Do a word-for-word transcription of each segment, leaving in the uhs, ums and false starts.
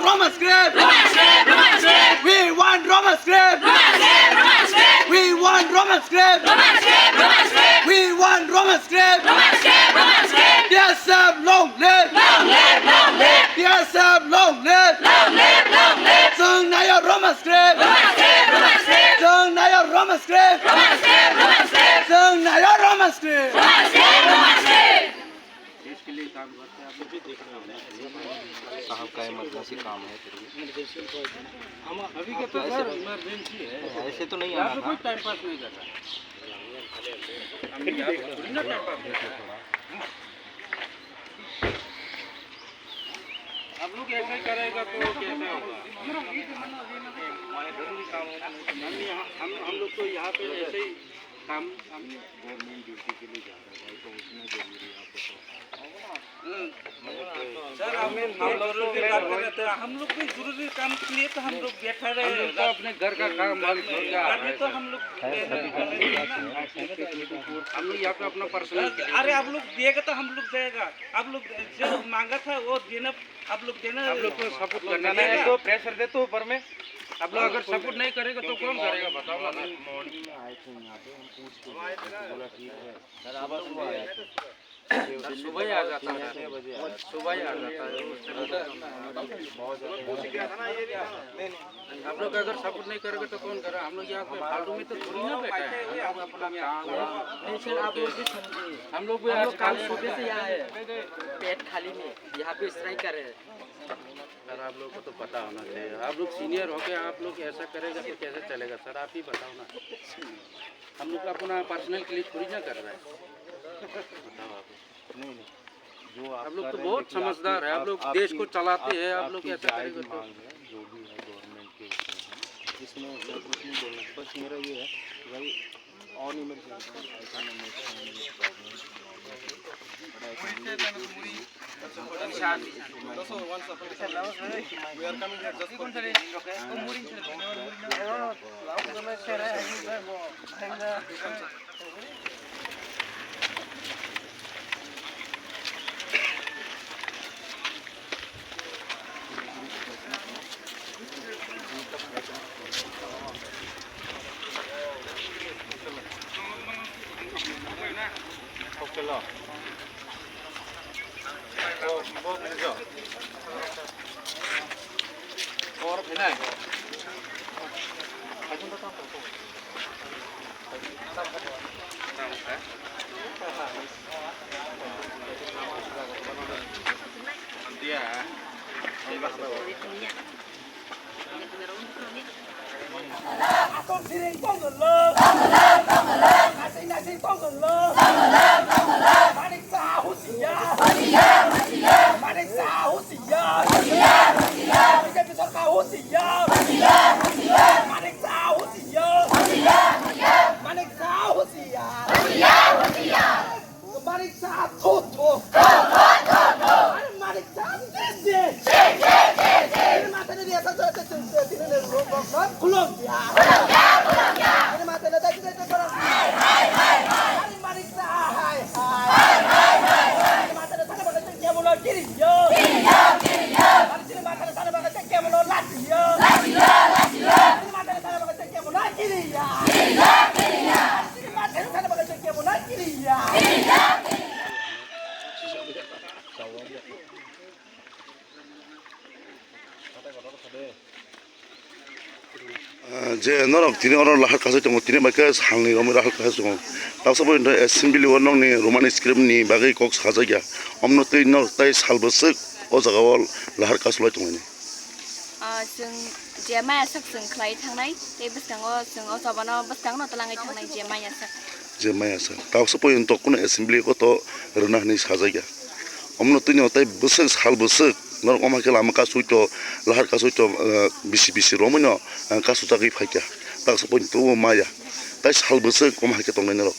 Roman script! Roman script! Roman script! We want Roman script! Roman script! We want Roman script! Roman script! We want Roman script! Roman script! Roman script! T S F long live! Long live! Long live! T S F long live! Long live! Long live! Chwng naio Roman script! Roman script! Roman script! Chwng naio Roman script! Roman script! Roman script! Chwng naio Roman script! Roman script! Roman script! देश के लिए काम करते हैं, आप मुझे देखना होना चाहिए। साहब का इमरजेंसी काम है फिर भी। हम अभी का तो सर इमरजेंसी है। ऐसे तो नहीं यहाँ आना पे था। कोई टाइम पास नहीं कर रहा। हम यहाँ पे थोड़ी ना टाइम पास कर रहा है। आप लोग ऐसे ही करेगा तो कैसे होगा? हमारे जरूरी काम होगा। हम यहाँ, हम, हम लोग तो यहाँ पे ऐसे ही काम, हम गवर्नमेंट ड्यूटी के लिए जा रहा है, भाई, तो उसमें जरूरी है, आप बताओ। हम्म। सर, हम, हम जरूरी काम कर रहे थे, हम लोग भी जरूरी काम के लिए तो हम लोग बैठा रहे। हम लोग तो अपने घर का काम, घर का घर में तो है। हम लोग हम लोग यहाँ पे अपना पर्सनल अरे, आप लोग देगा तो हम लोग देगा। आप लोग जो मांगा था वो देना, आप लोग देना। आप लोग को सपोर्ट करना नहीं है तो प्रेशर दे तो ऊपर में। आप लोग अगर सपोर्ट नहीं करेगा तो कौन करेगा, बताओ ना। मॉर्निंग में आए थे यहाँ पे, हम पूछ के गए थे, तो बोला ठीक है। सर, आप लोग सुबह ही आए थे। सर, सुबह ही आ जाता है। छह बजे आया। सुबह ही आ जाता है। बहुत ज़्यादा। आप लोग अगर सपोर्ट नहीं करेगा तो कौन करेगा? हम लोग यहाँ पे फालतू में तो थोड़ी ना बैठा है। हम लोग अपना काम, नहीं सर, आप लोग भी समझिए। हम लोग भी हम लोग आज खाली सुबह से यहाँ है, पेट खाली में यहाँ पे स्ट्राइक कर रहे हैं। सर, आप लोग को तो पता होना चाहिए। आप लोग सीनियर होके आप लोग ऐसा करेगा तो कैसे चलेगा सर? आप ही बताओ ना। हम लोग अपना पर्सनल के लिए थोड़ी ना कर रहा है। बताओ आप। नहीं, नहीं। जो आप आप लोग कर तो रहे हैं, बहुत लेकिन समझदार आपकी, है। आप आप, लोग देश आपकी, को चलाते आप, हैं, आप लोग आपकी ऐसा जायज़ करेंगे तो? मांग है, जो भी है गवर्नमेंट के उसमें है। इसमें मैं कुछ नहीं बोलना, बस मेरा ये है कि भाई, ऑन इमरजेंसी ऐसा number Atong siring tongolo. Nasing nasing tongolo. Manik Saha husiar. Manik Saha husiar. B J P sorkar husiar. Manik Saha husiar. Manik Saha husiar. Manik Saha thu thu. Thu thu thu thu. Are Manik Saha je je. Je je je je. Tini mata ni dia sa sa sa sa tini ni ro ro ro khulum ya. Khulum ya khulum ya. Tini mata ni da da da da. Hai hai hai hai. Are Manik Saha hai hai. Hai hai hai hai. Tini mata ni sana baga kya bola kiri yo. Kiri yo kiri yo. Are tini mata ni sana baga kya bola lati yo. Lati yo lati yo. Tini mata ni sana baga kya bola kiri ya. Kiri ya kiri ya. Ah, je norok tini oro lahar kasai tongo, tini bai khe salni romwi lahar kasai tongo. Taksa bo assembly o nokni Roman script ni bagwi kok sajak ya. Omno twi norok tai sal bwswk o jaga o lahar kasulai tongmani. Ah, chwng je maya sak chwng khlai thangnai, tei bwskango chwng o chobano bwskangno twlangwi thangnai je maya sak. Je maya sak. Taksa poyonto kuno assembly o to rwna hwnwi sajak ya. Omno twino tei bwswk sal bwswk norok omo hai khe lama kasu to lahar kasu to, ah, bisi bisi romwino, ah, kasu chagwi phaikha. Taksa poyonto o maya. Tai sal bwswk omo hai khe tongnai norok.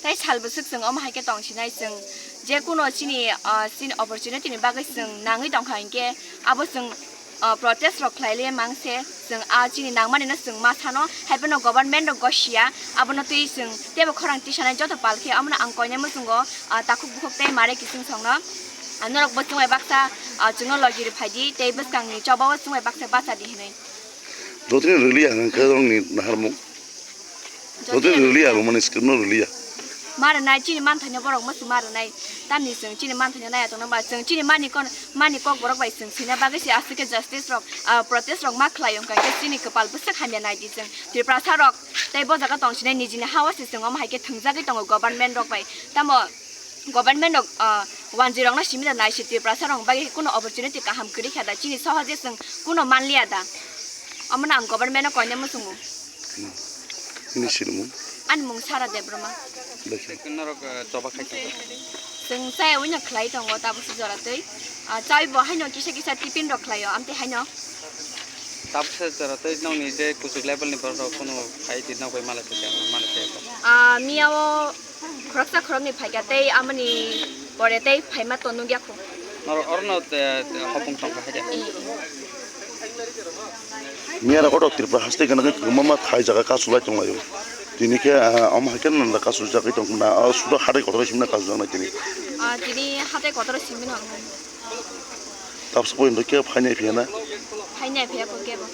Tai sal bwswk chwng omo hai khe tongsinai chwng je kuno chini, ah, chini opportunity ni bagwi chwng nangwi tongkha hinkhe abo chwng ah, protest rok khlai le mang se, chwng a chini nangmani no chwng ma sano, hai phano government rok gosia, abono twi chwng teibo khorang tisanai joto pal khe, abono ang koinai muchungo, ah, takhuk bukhuk tei mare kiching songno. Ah, norok bo chwng bai baksa, ah, chwngno logi rw phai di, tei bwskangni choba o chwng bai baksa bacha di hinwi. Jotoni rwliya hwnkhe norokni naharmung. Jotoni rwliya, romani script no rwliya. Ma rwnai, chini manthaino borok masi ma rwnai. Tamni chwng chini manthaino naiya tongna ba, chwng chini mani kon, mani kok borok bai chwng swina bagwi se aswk khe justice rok, ah, protest rok ma khlai wngkha, hwnkhe chini kwpal bwswk hamya nai di chwng. Tiprasa rok tei bo jaga tong sinai nijini ha o se chwng omo hai khe thwngjagwi tongo government rok bai. Tamo government rok, ah, wanjwi rokno simi da nai se Tiprasa rok bagwi kuno opportunity kaham kwrwi kha da, chini sohoje chwng kuno manliya da. Omono ang government no koinai muchungo. Nini sinimung? Ani mung Sara Debbarma. Norok, eh, choba khai tongo? Chwng chaya wino khlai tongo tabuksa jora twi. Ah, chai bo haino kisa kisa tiffin rok khlaio, amtwi haino. Tabuksa jora twi nokni je kuchuk level ni borok rok kunu khai di nok bai mala se mala se. Ah, miya o khoroksa khoroknwi phaikha tei amoni pore tei phaima to nukya kho. Norok orono, eh, hopung tongkha hai de. Miya rok kotok Tripura haste gana khe kwbangma thai jaga kasu bai tonglaio. Tini khe, ah, omo hai khe nanda kasu jagwi tongkha na, ah, sudo hatai kotor simna kasu jaknai tini. Ah, tini hatai kotor simna. Tabsa point khe phainai phiya na? Phainai phiya kho kebo.